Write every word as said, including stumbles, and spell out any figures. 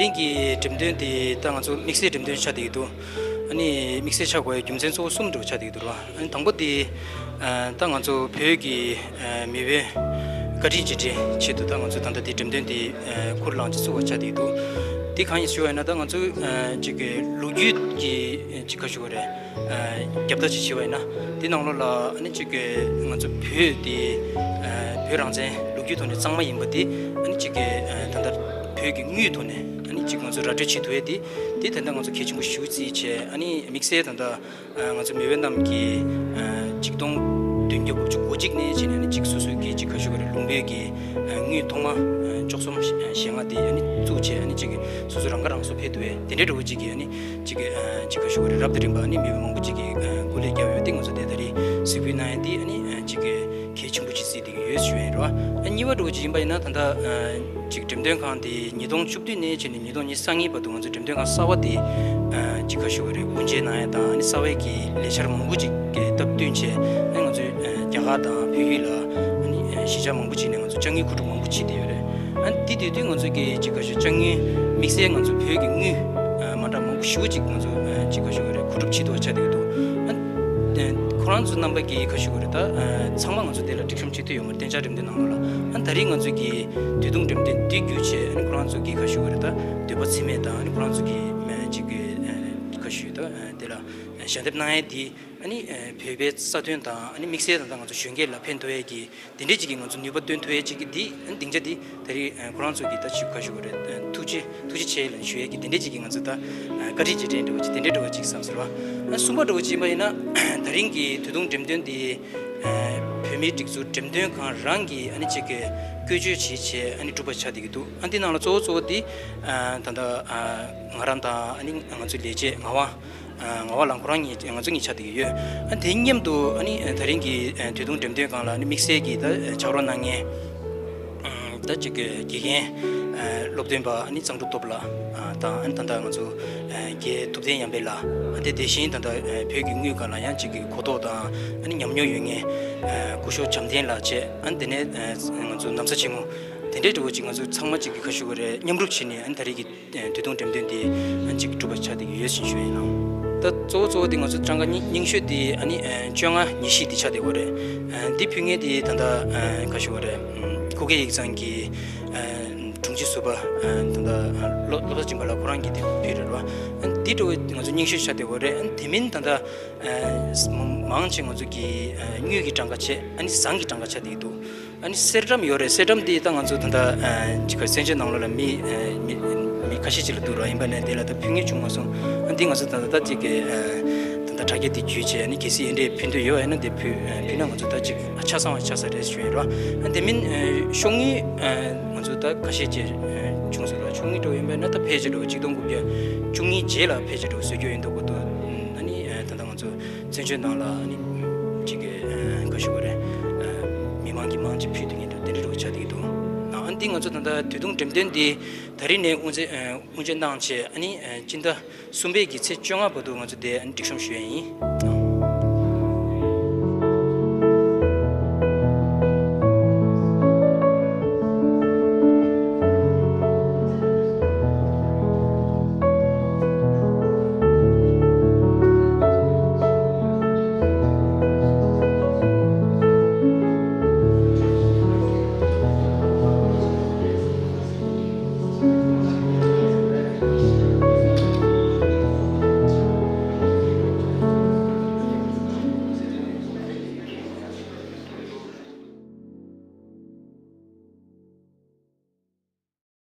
དེང་གི་འགྲེམས་སྟོན་དེ་ད་ང་ཚོ་དམིགས་བསལ་འགྲེམས་སྟོན་ཆགས་བསྡད་ཀྱི་འདུག་ཨ་ནི་དམིགས་བསལ་ཆགས་དགོས་པའི་རྒྱུ་མཚན་གཙོ་བོ་གསུམ་འདྲ་བོ་ཆགས་བསྡད་ཀྱི་འདུག་ར། ཨ་ནི་དང་པོ་དེ་ད་ང་ཚོ་བོད་ཀྱི་མེས་པོའི་བཀའ་དྲིན་རྗེས་དྲན་ཆེད་དུ་ད་ང་ཚོ་ད་ལྟ་དེ་འགྲེམས་སྟོན་དེ་ཁུར་བླངས་ཀྱིས་བཙུགས་པ་ཆགས་བསྡད་ཀྱི་འདུག་དེ་གང་ཡིན་ཞུ་བ་ཡིན་ན། ད་ང་ཚོ་ཅིག་གི་ལོ་རྒྱུས་ཀྱི་ཅིག་ག་ཞུ་དགོས་རེད། རྒྱབ་ལྟ་ཅིག་བྱས་པ་ཡིན་ན། དེ་ནང་ལོགས་ལ་ཨ་ནི་གཅིག་གི་ང་ཚོ་བོད་དེ་བོད་རང་བཙན་ལོ་རྒྱུས་ཐོག་ནས་གཙང་མ་ཡིན་པ་དེ་ཨ་ནི་གཅིག་གི་ད་ལྟ་བོད་ཀྱི་དངུལ་ཐོག་ནས་ཨ་ནི་གཅིག་ང་ཚོ་ར་སྤྲོད་བྱེད་ཐུབ་ཡས་དེ་དེ་ད་ལྟ་ང་ཚོ་གལ་ཆེན་པོ་ཞེ་པོ་བརྩིས་བྱས། ཨ་ནི་དམིགས་བསལ་ད་ལྟ་ང་ཚོ་མེས་པོ་རྣམས་ཀྱིས་ཆིག་སྟོང་བདུན་བརྒྱ་དགུ་བཅུ་གོ་གཅིག་ནས་བྱས་ནས་ཨ་ནི་གཅིག་སོ་སོའི་གི་གཅིག་ག་ཞུ་དགོས་རེད། ལུང་པའི་གི་དངུལ་ཐོག་མ་བཅུ་གསུམ་ཞེ་ལྔ་དེ་ཨ་ནི་བཙུགས་བྱས། ཨ་ནི་གཅིག་གི་སོ་སོ་རང་ཁ་རང་གསོ་ཕེབས་ཐུབ་ཡས་དེ་འདྲའི་འདྲ་བོ་གཅིག་གི་ཨ་ནི་གཅིག་གི་ཨ་གཅིག་ག་ཞུ་དགོས་རེད། རབ་དང་རིམ་པ་ཨ་ནི་མི་མང་པོ་གཅིག་གི་ཨ་སྐུ་ལས་བསྐྱབས་ཡོད་དེ། ང་ཚོ་དེ་ད་རེས་གཟིགས་འབུལ་གནང་ཡས་དེ་ཨ་ནི་ཨ་གཅིག་གི་གལ་ཆེན་པོ་གཅིག་བརྩིས་བསྡད་ཀྱི་ཡོད་ཞུ་ཡས་རེད་བ། ཨ་གཉིས་པ་འདྲ་བོ་གཅིག་ཡིན་པ་ཡིན་ན། ད་ལྟ་ཨ་གཅིག་འགྲེམས་སྟོན་ཁང་དེ་ཉིས་སྟོང་བཅུ་བདུན་ནས་བྱས་ནས་ཉིས་སྟོང་ཉི་ཤུ་རྩ་གཉིས་བར་དུ་ང་ཚོ་འགྲེམས་སྟོན་ཁང་གསར་པ་དེ་ཨ་གཅིག་ག་ཞུ་དགོས་རེད། དབུ་འབྱེད་གནང་ཡས་དང་ཨ་ནི་གསར་པའི་གི་ལས་འཆར་མང་པོ་གཅིག་གི་སྟབས་བསྟུན་བྱས། ཨ་ནི་ང་ཚོས་ཨ་རྒྱ་གར་དང་བལ་ཡུལ་ལ་ཨ་ནི་ཨ་གཞིས་ཆགས་མང་པོ་གཅིག་ནས་ང་ཚོ་ཅ་དངོས་མཁོ་སྒྲུབ་མང་པོ་བྱས་བསྡད་ཡོད་རེད། ཨ་ནི་དེ་དུས་དུས་ང་ཚོ་གི་གཅིག་ག་ཞུ་ཅ་དངོས་དམིགས་བསལ་ང་ཚོ་བོད་ཀྱི་དངུལ་ཨ་མ་འདྲ་མང་པོ་ཞེ་པོ་ཅིག་ང་ཚོ་ཨ་གཅིག་ག་ཞུ་དགོས་རེད། མཁོ་སྒྲུབ་བྱེད་ཐུབ་པ་ཆགས་བསྡད་ཀྱི་འདུག་ཨ་ནི་ཁོ་རང་ཚོ་རྣམ་པ་གི་ག་ཞུ་དགོས་རེད། ད་ཨ་ཚང་མ་ང་ཚོ་དེ་ལ་སྒྲིག་གཤོམ་བྱེད་ཐུབ་ཡོད་མ་རེད། གཏན་འཇགས་འགྲེམས་སྟོན་ནང་ལོགས་ལ། ཨ་ནི་ད་རེས་ང་ཚོ་གི་དུས་ཐུང་འགྲེམས་སྟོན་འདི་བརྒྱུད་བྱས་ཨ་ནི་ཁོ་རང་ཚོ་གི་ག་ཞུ་དགོས་རེད། ད་འདོད་པ་འཚེ་མེད་དང་ཨ་ནི་ཁོ་རང་ཚོ་གི་ཨ་གཅིག་གི་ཨ་ག་ཞུ་ད་ཨ་དེ་ལ་ཞལ་འདེབས་གནང་ཡས་འདི་ཨ་ནི་ཨ་བོད་པའི་རྩ་དོན་དང་ཨ་ནི་དམིགས་བསལ་དང་ད་ང་ཚོ་གཞོན་སྐྱེས་ལ་ཕན་ཐོགས་ཡས་ཀྱི་དེ་འདྲས་ཅིག་གི་ང་ཚོ་ནུས་པ་བཏོན་ཐུབ་ཡས་ཅིག་གི་འདི་ཨ་ནི་སྡིངས་ཆ་འདི་ད་རེས་ཨ་ཁོ་རང་ཚོ་གི་ད་ཅིག་ག་ཞུ་དགོས་རེད། ཨ་ཐུགས་རྗེ་ཐུགས་རྗེ་ཆེ་ལབ་ཞུ་ཡས་ཀྱི་དེ་འདྲས་ཅིག་གི་ང་ཚོ་ད་ཨ་བཀའ་དྲིན་རྗེས་དྲན་འདྲ་བོ་ཅིག་དེ་འདྲས་འདྲ་བོ་ཅིག་བསམ་ཟེར་བ། ཨ་གསུམ་པ་འདྲ་བོ་ཅིག་ཡིན་པ་ཡིན་ན། ད་རིང་གི་དུས་ཐུང་འགྲེམས་སྟོན་འདི་ཨ་བོད་མིའི་སྒྲིག་འཛུགས་འགྲེམས་སྟོན་ཁང་རང་གིས་ཨ་ནི་ཅིག་གི་བཀོལ་སྤྱོད་བྱས་བྱས་ཨ་ནི་གྲུབ་པ་ཆགས་བསྡད་ཀྱི་འདུག་ཨ་འདི་ནང་ལ་གཙོ་བོ་གཙོ་བོ་འདི་ཨ་ད་ལྟ་ཨ་ང་རང་དང་ཨ་ནི་ང་ཚོའི་ལས་བྱེད་ངག་དབང་ཨ་ངག་དབང་ལགས་ཁོ་རང་གཉིས་ང་ཚོ་གཉིས་ཆགས་བསྡད་ཀྱི་ཡོད། ཨ་དེ་མཉམ་དུ་ཨ་ནི་ཨ་ད་རིང་གི་ཨ་དུས་ཐུང་འགྲེམས་སྟོན་ཁང་ལ་ཨ་ནི་དམིགས་བསལ་གྱིས་ད་ཕྱག་རོགས་གནང་མཁན་ད་ཅིག་གི་དགེ་རྒན་ཨ་སློབ་སྟོན་པ་ཨ་ནི་གཙང་ཕྲུག་སྟོབས་ལགས་ཨ་དང་། ཨ་ནི་ད་ལྟ་ང་ཚོ་ཨ་རྒན་ཐུབ་བསྟན་ཡར་འཕེལ་ལགས། ཨ་དེ་དེ་བཞིན་ད་ལྟ་ཨ་བོད་ཀྱི་དངུལ་ཁང་ལ་ཡང་ཅིག་གི་གོ་རྟོགས་དང་ཨ་ནི་ཉམས་མྱོང་ཡོད་མཁན་ཨ་སྐུ་ཞབས་བྱམས་ལྡན་ལགས་བཅས། ཨ་ནི་དེ་ནས་ཨ་ང་ཚོ་ན་བཟའ་ཆེན་མོ་དེ་འདྲའི་འདྲ་བོ་ཅིག་ང་ཚོ་ཚང་མ་ཅིག་གི་ག་ཞུ་དགོས་རེད། མཉམ་རུབ་བྱས་ནས་ཨ་ནི་ད་རེས་ཀྱི་དུས་ཐུང་འགྲེམས་སྟོན་འདི་ཨ་ཅིག་གྲུབ་པ་ཆགས་བསྡད་ཀྱི་ཡོད་ཅེས་ཞུ་ཡིན་ལགས། ད་གཙོ་བོ་གཙོ་བོ་འདི་ང་ཚོ་གྲངས་ཀ་རྙིང་རྙིང་ཤོས་འདི་ཨ་ནི་ཨ་བཅོ་ལྔ་ཉེར་བཞི་འདི་ཆགས་བསྡད་ཡོད་རེད། ཨ་འདི་ཕུལ་མཁན་འདི་ད་ལྟ་ཨ་ག་ཞུ་དགོས་རེད། ཨ་ཁུག་ཀྱི་ཡིག་ཚང་གི་ཨ་དྲུང་ཆེ་ཟུར་པ་ཨ་ད་ལྟ་ཨ་སློབ་སློབ་གྲྭ་སྦྱིན་པ་ལགས་ཁོ་རང་གིས་འདི་ཕུལ་རེད་བ། ཨ་འདི་འདྲ་བོ་ང་ཚོ་རྙིང་ཤོས་ཆགས་བསྡད་ཡོད་རེད། ཨ་དེ་མིན་ད་ལྟ་ཨ་མང་ཆེ་ང་ཚོ་གི་ཨ་དངུལ་གྱི་གྲངས་ཀ་བྱས། ཨ་ནི་ཟངས་ཀྱི་གྲངས་ཀ་ཆགས་བསྡད་ཀྱི་འདུག་ཨ་ནི་གསེར་ཀྲམ་ཡོད་རེད། གསེར་ཀྲམ་འདི་ད་ང་ཚོ་ད་ལྟ་ཨ་ཅིག་ག་བཙན་བྱོལ་ནང་ལོགས་ལ་མི་ཨ་མི་མི་ཁ་ཤས་ཅིག་ལ་འདུག་ར། ཡིན་པ་ནས་དེ་ལ་ད་ཕུལ་མཁན་བྱུང་མ་སོང་། ཨ་འདི་ང་ཚོ་ད་ལྟ་ད་ཅིག་གི་ཨ་ད་ལྟ་དྲ་རྒྱ་འདི་བརྒྱུད་བྱས། ཨ་ནི་གལ་སྲིད་ཨེ་འདྲས་ཕུལ་འདོད་ཡོད་ཨ་ན་འདི་ཕུལ་ཨ་ཕུལ་ན་ང་ཚོ་ད་ཅིག་ཨ་ཆ་ཚང་བ་ཆགས་ས་རེད་ཞུ་ཡིན་ར། ཨ་དེ་མིན་ཨ་ཤོག་དངུལ་ཨ་ང་ཚོ་ད་ཁ་ཤས་ཅིག་ཨ་བྱུང་སོང་ར། ཤོག་དངུལ་འདྲ་བོ་ཡིན་པ་ན་ད་ཕལ་ཆེར་འདྲ་བོ་ཆིག་སྟོང་དགུ་བརྒྱ་བཅུ་གཉིས་རྗེས་ལ་ཕལ་ཆེར་འདྲ་བོ་བཟོ་རྒྱུ་ཡིན་འདུག་གོ། ད་ཨ་ནི་ཨ་ད་ལྟ་ང་ཚོ་བཙན་བྱོལ་ནང་ལ་ཨ་ནི་ཅིག་གི་ཨ་ག་ཞུ་དགོས་རེད། ཨ་མི་མང་གིས་མང་ཅིག་ཕུལ་ཐུབ་མཁན་འདྲ་དེ་འདྲ་འདྲ་བོ་ཆགས་བསྡད་ཀྱི་འདུག་ཨ་འདི་ང་ཚོ་ད་ལྟ་དུས་ཐུང་འགྲེམས་སྟོན་འདི་ད་རིང་ནས་དབུ་འཛིན་ཨ་དབུ་འབྱེད་གནང་བྱས། ཨ་ནི་ཨ་སྤྱི་ཟླ་གསུམ་པའི་གི་ཚེས་བཅོ་ལྔ་བར་དུ་ང་ཚོ་དེ་ཨ་ནི་སྒྲིག་གཤོམ་ཞུ་ཡས་ཡིན།